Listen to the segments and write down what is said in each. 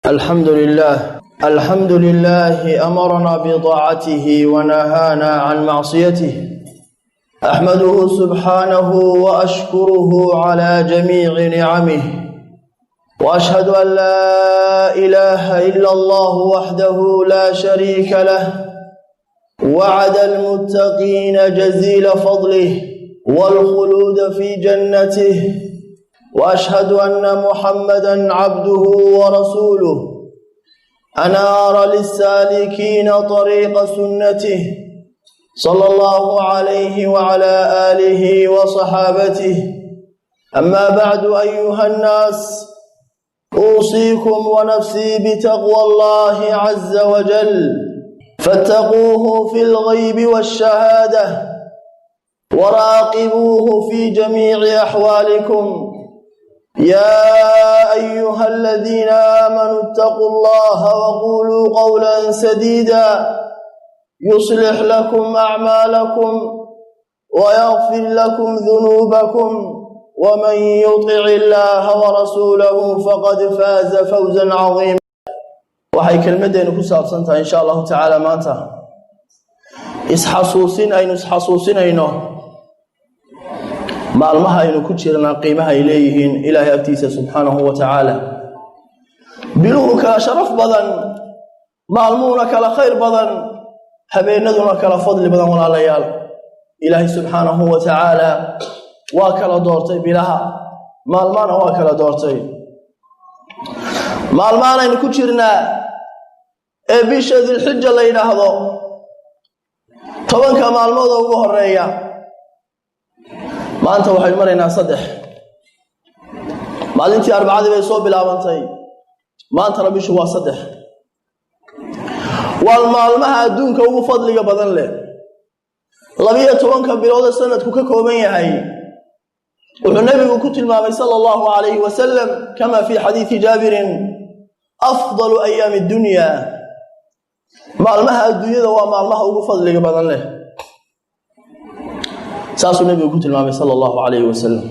الحمد لله، الحمد لله أمرنا بطاعته ونهانا عن معصيته. أحمده سبحانه وأشكره على جميع نعمه، وأشهد أن لا إله إلا الله وحده لا شريك له، وعد المتقين جزيل فضله والخلود في جنته، واشهد ان محمدا عبده ورسوله، انار للسالكين طريق سنته، صلى الله عليه وعلى اله وصحابته. اما بعد، ايها الناس، اوصيكم ونفسي بتقوى الله عز وجل، فاتقوه في الغيب والشهاده، وراقبوه في جميع احوالكم. يا ايها الذين امنوا اتقوا الله وقولوا قولا سديدا، يصلح لكم اعمالكم ويغفر لكم ذنوبكم، ومن يطع الله ورسوله فقد فاز فوزا عظيما. Waxay kelmaddeenu ku saabsan tahay, insha Allahu tacaala, maanta isxasuusin aynu isxasuusinayno maalmaha aynu ku jirnaa qiimaha ay leeyihiin Ilaahay agtiisa subxaanahu wa tacaala. Biluhu kala sharaf badan, maalmuhuna kala khayr badan, habeenaduna kala fadli badan. Walaalayaal, Ilaahay subxaanahu wa tacaala waa kala doortay bilaha, maalmahana waa kala doortay. Maalmahan aynu ku jirnaa ee bisha Dilxija la yidhaahdo, 10-ka maalmood oo ugu horeeya, maanta waxaynu maraynaa 3. Maalintii Arbacadii bay soo bilaabantay, maantana bishu waa 3. Waa maalmaha adduunka ugu fadliga badan leh. 12-ka biloodee sanadku ka kooban yahay, wuxuu Nebigu ku tilmaamay sala Allahu calayhi wasalam, kama fii xadiisi Jaabirin, afdalu ayaami addunya. Maalmaha adduunyada waa maalmaha ugu fadliga badan leh, saasuu Nebigu ku tilmaamay sala Allahu calayhi wasalam.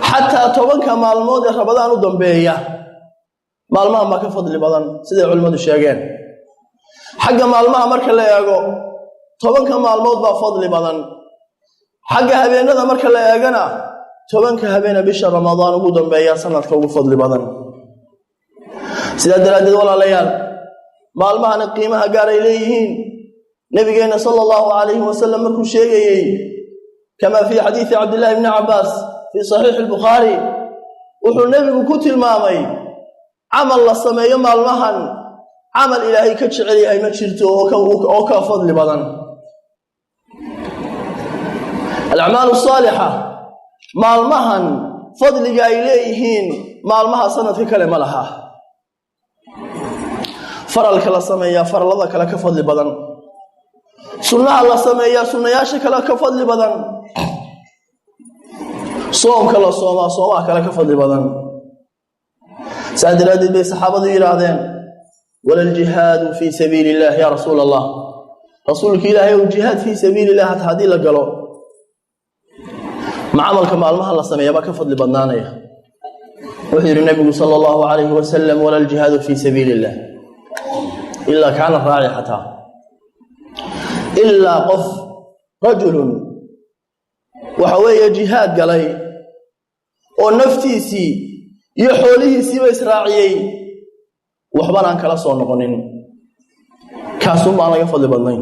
Xataa 10-ka maalmood ee Rabadaan u dambeeya, maalmahan baa ka fadli badan, siday culimmadu sheegeen. Xagga maalmaha marka la eego, 10-ka maalmood baa fadli badan. Xagga habeenada marka la eegana, 10-ka habeena bisha Ramadaan ugu dambeeya sanadka ugu fadli badan. Sidaa daraaddeed, walaalayaal, maalmahana qiimaha gaar ay leeyihiin, Nebigeenna sala Allahu calayhi wasalam markuu sheegayey, kama fii xadiisi Cabdillahi bni Cabbaas fii Saxiixi Albukhaari, wuxuu Nebigu ku tilmaamay camal la sameeyo maalmahan, camal Ilaahay ka jecel yahay ma jirto oo ka fadli badan. Alacmaal asaalixa maalmahan fadliga ay leeyihiin, maalmaha sanadka kale ma laha. Faralka la sameeyaa farallada kale ka fadli badan, sunnaha la sameeyaa sunnayaasha kale ka fadli badan, soomka la soomaa soomaha kale ka fadli badan. Saa daraaddeed bay saxaabadu yidhaahdeen: "Wala aljihaadu fii sabiili illah, yaa Rasuul Allah?" Rasuulka Ilaahay ow, jihaad fii sabiili illah hata haddii la galo, ma camalka maalmaha la sameeya baa ka fadli badnaanaya? Wuxuu yidhi Nebigu sala Allahu calayhi wasalam: "Wala aljihaadu fii sabiili illah." Ilaa kaana raaci xataa ilaa qof, rajulun, waxa weeye jihaad galay oo naftiisii iyo xoolihiisiiba israaciyey, waxbana aan kala soo noqonin, kaasun baan laga fadli badnayn.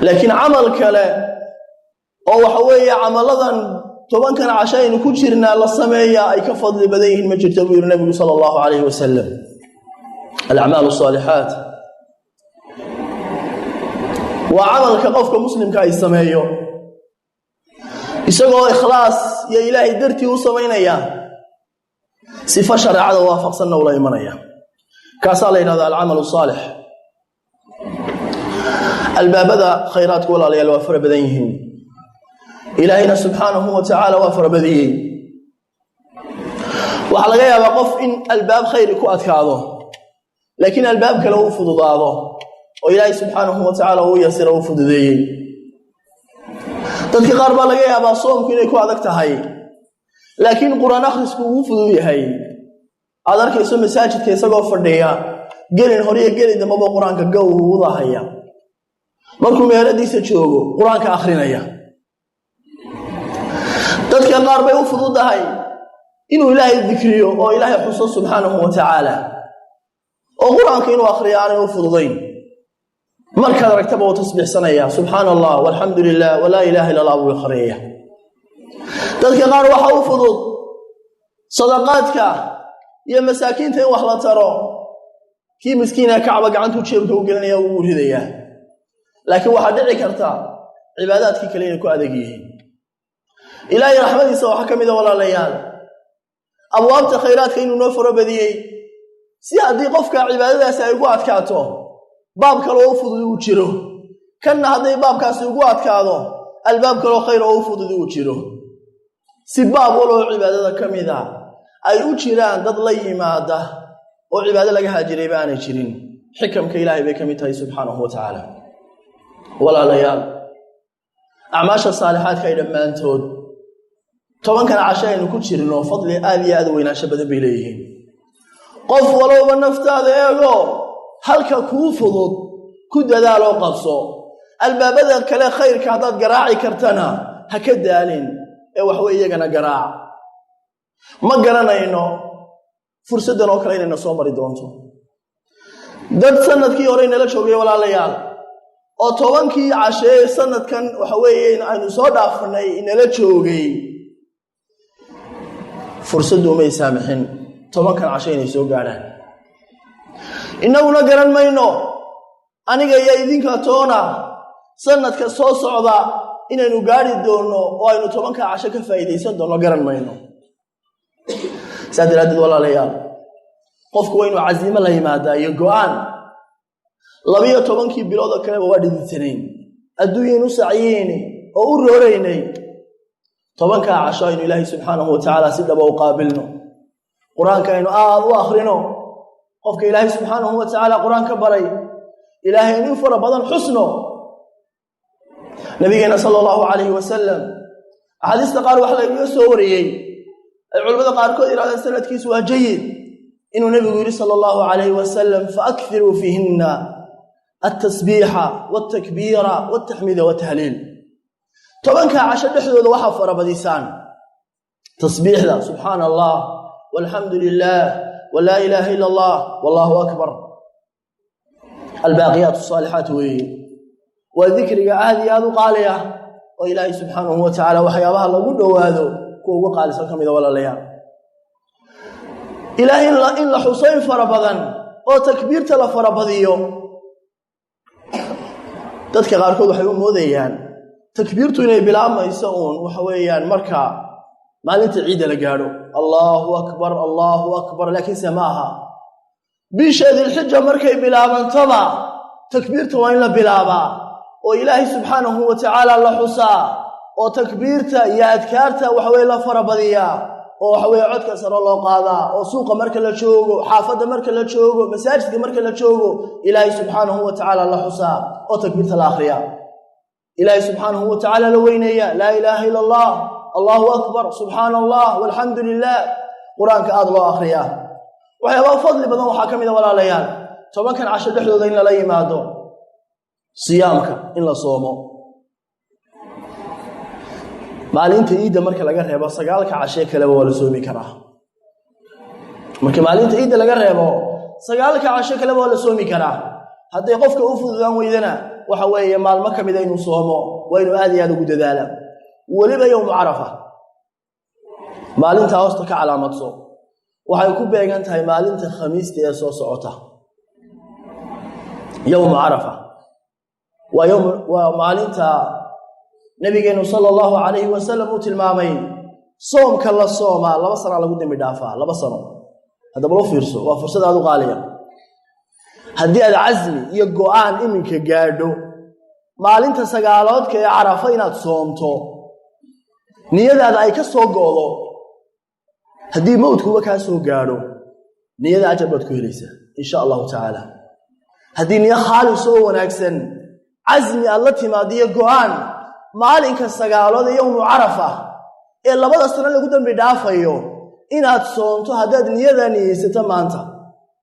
Laakiin camal kale oo waxa weeye camalladan 10-kan casho aynu ku jirnaa la sameeyaa ay ka fadli badan yihiin ma jirto, buu yidhi Nebigu sala Allahu calayhi wasalam. Alacmaal asaalixaat waa camalka qofka muslimka ay sameeyo isagoo ikhlaas iyo Ilaahay dartii u samaynaya, sifo shareecada waafaqsanna ula imanaya, kaasaa la yidhahda alcamal asaalix. Albaabada khayraadku, walaalayaal, waa fara badan yihiin. Ilaahayna subxaanahu wa tacaala waa farabadiyey. Waxaa laga yaabaa qof in albaab khayri ku adkaado, laakiin albaab kale uu fududaado oo Ilaahay subxaanahu wa tacaala uu yasiro, uu fududeeyey. Dadka qaar baa laga yaabaa soomku inay ku adag tahay, laakiin Qur-aan akhrisku uu fudud yahay. Aad arkayso masaajidka isagoo fadhiya, gelin horiyo gelin dambaba qur-aanka gowdahaya, markuu meeladiisa joogo qur-aanka akhrinaya. Dadka qaar bay u fududahay inuu Ilaahay dikriyo oo Ilaahay xuso subxaanahu wa tacaala, oo qur-aanka inuu akhriyo aanay u fududayn. Markaad aragtaba uu tasbiixsanaya, subxaana Allah walxamdu lilah walaa ilaaha illa Allah buu akhriyaya. Dadka qaar waxa u fudud sadaqaadka iyo masaakiinta in wax la taro, kii miskiina kacba gacantuu jeebka u gelinaya, uu ridayaa. Laakiin waxaa dhici karta cibaadaadkii kale inay ku adag yihiin. Ilaahay raxmadiisa waxaa ka mid a, walaalayaal, abwaabta khayraadka inuu noo faro badiyey, si haddii qofka cibaadadaasi ay ugu adkaato baab kaloo u fududi uu jiro, kanna hadday baabkaasi ugu adkaado albaab kaloo khayr oo u fududi uu jiro, si baab waloo cibaadada ka mid a ay u jiraan dad la yimaada oo cibaado laga haajirayba aanay jirin. Xikamka Ilaahay bay ka mid tahay subxaanahu wa tacaala. Walaalayaal, acmaasha saalixaadka ay dhammaantood 10kan casho aynu ku jirno fadli aad iyo aad u weynaansho badan bay leeyihiin. Qof walowba naftaada eego, halka kuu fudud ku dadaaloo qabso. Albaabada kale khayrka haddaad garaaci kartana ha ka daalin ee waxwey iyagana garaac. Ma garanayno fursaddan oo kale inayna soo mari doonto. Dad sanadkii hore inala joogay, walaalayaal, oo 10kii cashee sanadkan waxa weeye aynu soo dhaafnay inala joogay, fursaddu umay saamixin 10kan casho inay soo gaadhaan. Innaguna garan mayno, aniga iyo idinka toona, sanadka soo socda inaynu gaadhi doonno oo aynu 10ka casho ka faa'iidaysan doonno, garan mayno. Saas daraaddeed, walaalayaal, qofku waa inuu casiimo la yimaadaa iyo go'aan. 12kii bilood oo kaleba waa dhididsanayn, adduunyaynu sacyeyni oo u rooraynay. 10kaa casho aynu Ilaahay subxaanahu wa tacaala si dhaba u qaabilno, qur-aanka aynu aada u akhrino. Qofka Ilaahay subxaanahu wa tacaala qur-aanka baray, Ilaahay aynu in fara badan xusno. Nabigeena sala allahu calayhi wasalam axaadiista qaar waxa laynaga soo wariyey, ay culimmada qaarkood yidhahdeen sanadkiisu waa jayid, inuu nebigu yidhi sala allahu calayhi wasalam: "Faakthiruu fiihinna altasbiixa waltakbiira waltaxmiida waltahliil." 10kaa casho dhexdooda waxaa farabadisaan tasbiixda, subxaana Allah walxamdu lilah walaa ilaaha ila Allah wallahu akbar. Albaaqiyaat asaalixaat weeye, waa dikriga aad iyo aad u qaali ah oo Ilaahay subxaanahu wa tacaala waxyaabaha lagu dhowaado kuwa ugu qaalisan ka mida. Walaalayaal, Ilaahay in la xuso in fara badan oo takbiirta la farabadiyo. Dadka qaarkood waxay u moodayaan takbiirtu inay bilaabmayso uun waxa weeyaan marka maalinta ciidda la gaadho, Allahu akbar, Allahu akbar, laakiinse ma aha. Bisha Dilxija markay bilaabantaba takbiirta waa in la bilaabaa oo Ilaahay subxaanahu wa tacaala la xusaa oo takbiirta iyo adkaarta waxaweye la farabadiyaa oo waxaweye codka sare loo qaadaa, oo suuqa marka la joogo, xaafadda marka la joogo, masaajidka marka la joogo, Ilaahay subxaanahu wa tacaala la xusaa oo takbiirta la akhriyaa, Ilaahay subxaanahu wa tacaala la weyneeya, laa ilaaha ila Allah, allahu akbar, subxaana Allah walxamdu lilah, qur-aanka aada loo akhriyaa. Waxyaabaa fadli badan waxaa ka mid a, walaalayaal, 10kan casho dhexdooda in lala yimaado siyaamka, in la soomo. Maalinta iidda marka laga reebo, 9ka cashee kaleba waa la soomi karaa. Marka maalinta iidda laga reebo, 9ka casho kaleba waa la soomi karaa. Hadday qofka u fududaan weydana, waxa weeye maalmo ka mida inuu soomo waa inuu aad iyo aad ugu dadaala, weliba yowmu Carafa. Maalintaa hoosta ka calaamadso, waxay ku beegan tahay maalinta Khamiista ee soo socota. Yowmu Carafa waa maalinta nabigeenu sala allahu calayhi wasalam uu tilmaamay soomka la soomaa 2 sana lagu dembi dhaafaa, 2 sano. Haddaba loo fiirso, waa fursad aad u qaaliya. Haddii aad casmi iyo go'aan iminka gaadho maalinta sagaaloodka ee Carafa inaad soomto, niyadaada ay ka soo go'do, haddii mowdkuba kaa soo gaadho, niyada ajar baad ku helaysaa insha allahu tacaala. Haddii niyo khaalis oo wanaagsan, casmi aad la timaadiyo go'aan maalinka sagaalood ee yowmu Carafa ee 2da sano lagu dembi dhaafayo. Inaad soonto haddaad niyadaa niyeysato maanta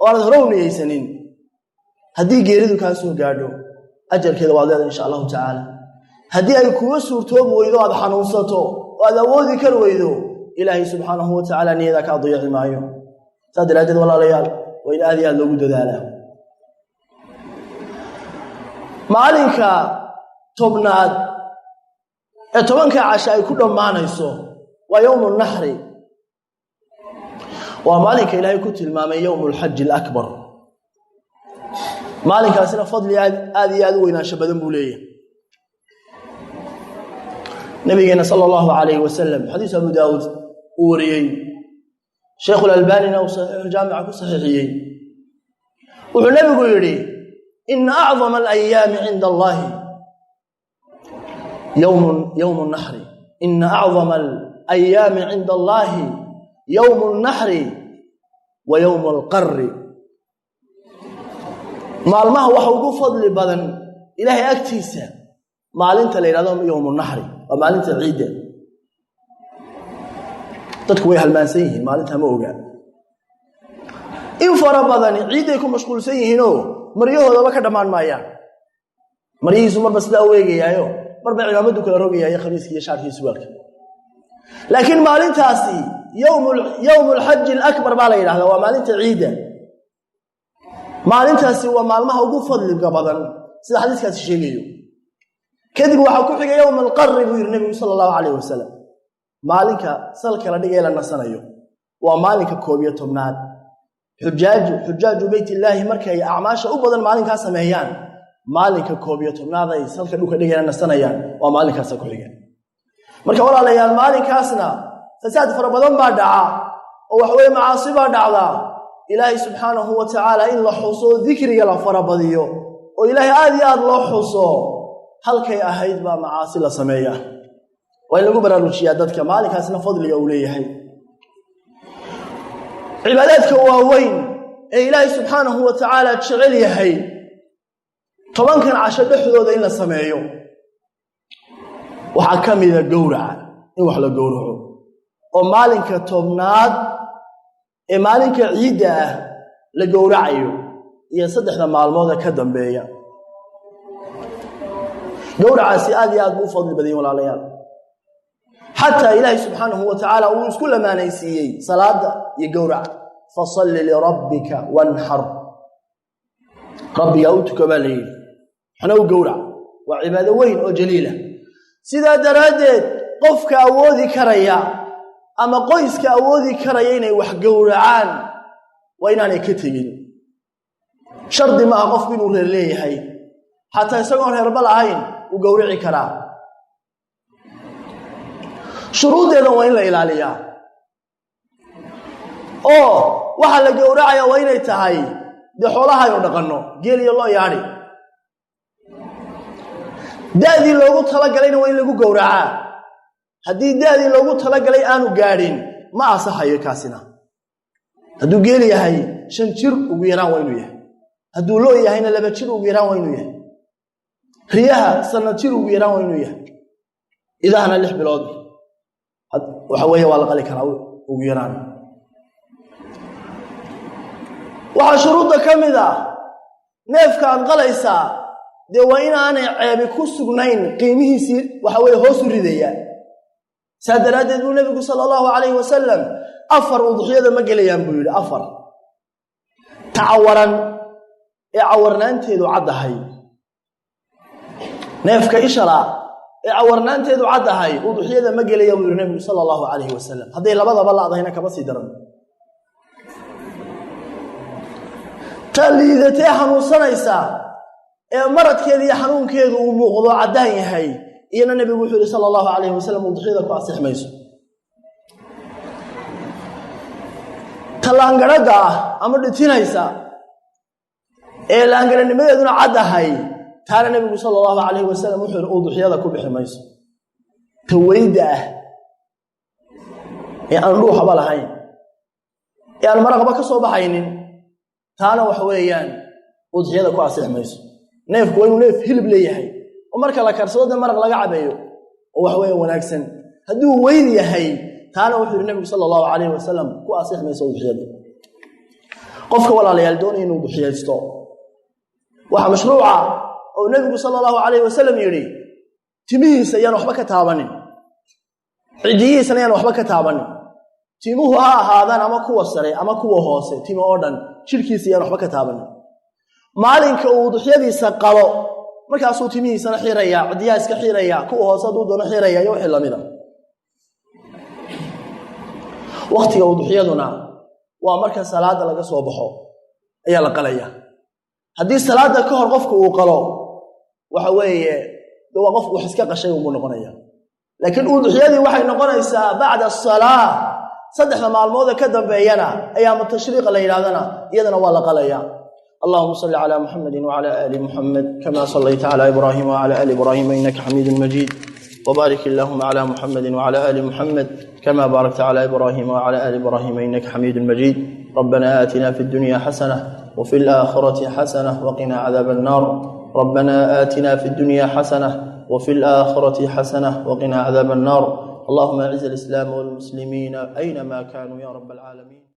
oo aanad hore u niyeysanin, haddii geeridu kaa soo gaadho ajarkeeda waad leedahay insha allahu tacaala. Haddii ay kuga suurtoobi weydo, aad xanuunsato oo aad awoodi kar weydo, Ilaahay subxaanahu wa tacaala niyadaa kaa dayaci maayo. Saas daraaddeed, walaalayaal, waa in aad iyo aad loogu dadaalaa. Maalinka 10aad ee 10ka casha ay ku dhammaanayso waa yowmu naxri, waa maalinka Ilaahay ku tilmaamay yowmu alxaji alakbar. Maalinkaasina fadli aad aad iyo aad u weynaansho badan buu leeyahay. Nabigeena sala allahu calayhi wasalam, xadiis Abu Daawuud uu wariyey, Sheikhulalbaanina uu saxiixuljaamica ku saxiixiyey, wuxuu nebigu yidhi: "Ina acdama alayaami cinda allahi yowmu naxri, ina acdama alayaami cinda allahi yowmu alnaxri wa yowmu alqarri." Maalmaha waxa ugu fadli badan Ilaahay agtiisa maalinta la yidhahdo yowmu naxri, waa maalinta ciidda. Dadku way halmaansan yihiin maalinta, ma oga. In fara badani ciidday ku mashquulsan yihiinoo maryahoodaba ka dhammaan maayaan. Maryihiisu marba sidaa u eegayaayo, marba cimaamadu kala rogayaayo, khamiiska iyo shaarkii, suwaalka. Laakiin maalintaasi yowmu alxaji alakbar baa la yidhahdaa, waa maalinta ciidda. Maalintaasi waa maalmaha ugu fadliga badan sida xadiiskaasi sheegayo. Kadib waxaa ku xiga yowma alqarri, buu yidhi nebigu sala allahu calayh wasalam, maalinka salka la dhigay, la nasanayo, waa maalinka 11aad. Xujaaju beytillaahi markay acmaasha u badan maalinkaa sameeyaan, maalinka 11aad ay salka dhulka dhigayna nasanayaan, waa maalinkaasa ku xiga. Marka walaalayaal, maalinkaasna fasaad fara badan baa dhaca oo waxaweye macaasi baa dhacdaa. Ilaahay subxaanahu wa tacaala in la xuso, dikriga la farabadiyo oo Ilaahay aad iyo aad loo xuso halkay ahayd baa macaasi la sameeyaa. Waa in lagu baraarujiyaa dadka maalinkaasna fadliga uu leeyahay. Cibaadaadka waaweyn ee Ilaahay subxaanahu wa tacaala jecel yahay 10kan casho dhexdooda in la sameeyo waxaa ka mida gowraca, in wax la gowraco oo maalinka 10aad ee maalinka ciidda ah la gowracayo iyo 3da maalmood ee ka dambeeya. Gowracaasi aad iyo aad buu u fadli badanyay, walaalayaal. Xataa Ilaahay subxaanahu wa tacaala uu isku lamaanaysiiyey salaada iyo gowraca: "Fasalli lirabbika wanxar." Rabbigaa u tuko baa la yidhi, waxna u gowrac. Waa cibaado weyn oo jaliila. Sidaa daraaddeed, qofka awoodi karaya ama qoyska awoodi karaya inay wax gowracaan waa inaanay ka tegin. Shardi maaha qofku inuu reer leeyahay, xataa isagoon reerba lahayn uu gowrici karaa. Shuruuddeedan waa in la ilaaliyaa, oo waxaa la gowracaya waa inay tahay dee xoolaha aynu dhaqanno, geel iyo lo yaadhi. Da'dii loogu talagalayna waa in lagu gowracaa. Haddii da'dii loogu talagalay aanu gaadhin, ma asaxayo kaasina. Hadduu geel yahay, 5 jir ugu yaraan waa inuu yahay. Hadduu loo yahayna, 2 jir ugu yaraan waa inuu yahay. Riyaha, sanad jir ugu yaraan waa inuu yahay. Idahana 6 bilood waxa weeye waa la qali karaa ugu yaraan. Waxaa shuruudda ka mid ah, neefka aad qalaysaa dee waa inaanay ceebi ku sugnayn qiimihiisii waxa weye hoos u ridaya. Saa daraaddeed buu nebigu sala allahu calayhi wasalam afar udxiyada ma gelayaan buu yidhi: afar, tacawaran ee cawarnaanteedu caddahay, neefka ishala ee cawarnaanteedu caddahay udxiyada ma gelaya buu yidhi nebigu sala allahu calayhi wasalam. Hadday labadaba la'dahayna kaba sii daran. Ta liidatee xanuunsanaysaa ee maradkeeda iyo xanuunkeedu uu muuqdo, caddaan yahay, iyana nebigu wuxuu yihi sala allahu calayhi wasalam udxiyada ku asix mayso. Ta laangarhadda ah ama dhitinaysa ee laangaranimadeeduna caddahay, taana nebigu sala allahu calayhi wasalam wuxuu yihi udxiyada ku bixi mayso. Ta weyda ah ee aan dhuuxaba lahayn ee aan maraqba ka soo baxaynin, taana waxa weeyaan udxiyada ku asix mayso. Neefku waa inuu neef hilib leeyahay oo marka la karsado dee maraq laga cabeeyo oo wax weeye wanaagsan. Hadduu weyd yahay, Taana wuxuu yihi Nebigu sala Allahu calayhi wasalam, ku asix mayso udxiyadu. Qofka, walaalayaal, doonaya inuu udxiyaysto, waxaa mashruuca oo Nebigu sala Allahu calayhi wasalam yidhi: timihiisa yaan waxba ka taabanin, cidiyihiisana yaan waxba ka taabanin. Timuhu ha ahaadaan ama kuwa sare ama kuwa hoose, timo oo dhan jidhkiisa yaan waxba ka taabanin. Maalinka uu udxiyadiisa qalo, markaasuu timihiisana xiraya, cidiyaha iska xiraya, kuwa hoose hadduu doono xiraya iyo wixii lamida. Waktiga udxiyaduna waa marka salaada laga soo baxo ayaa la qalaya. Haddii salaada ka hor qofku uu qalo, waxa weeye de waa qof wax iska qashay unbuu noqonaya. Laakiin udxiyadii waxay noqonaysaa bacda asalaa. 3da maalmoode ka dambeeyana, ayaamu tashriiqa la yidhahdana, iyadana waa la qalaya. Allahuma salli cala Muxamedi wacala aali Muxamed kama sallayta cala Ibraahima wacala aali Ibraahima innaka xamiidun majiid. وبارك اللهم على محمد وعلى آل محمد كما باركت على إبراهيم وعلى آل إبراهيم إنك حميد مجيد. ربنا آتنا في الدنيا حسنة وفي الآخرة حسنة وقنا عذاب النار. ربنا آتنا في الدنيا حسنة وفي الآخرة حسنة وقنا عذاب النار. اللهم أعز الإسلام والمسلمين أينما كانوا يا رب العالمين.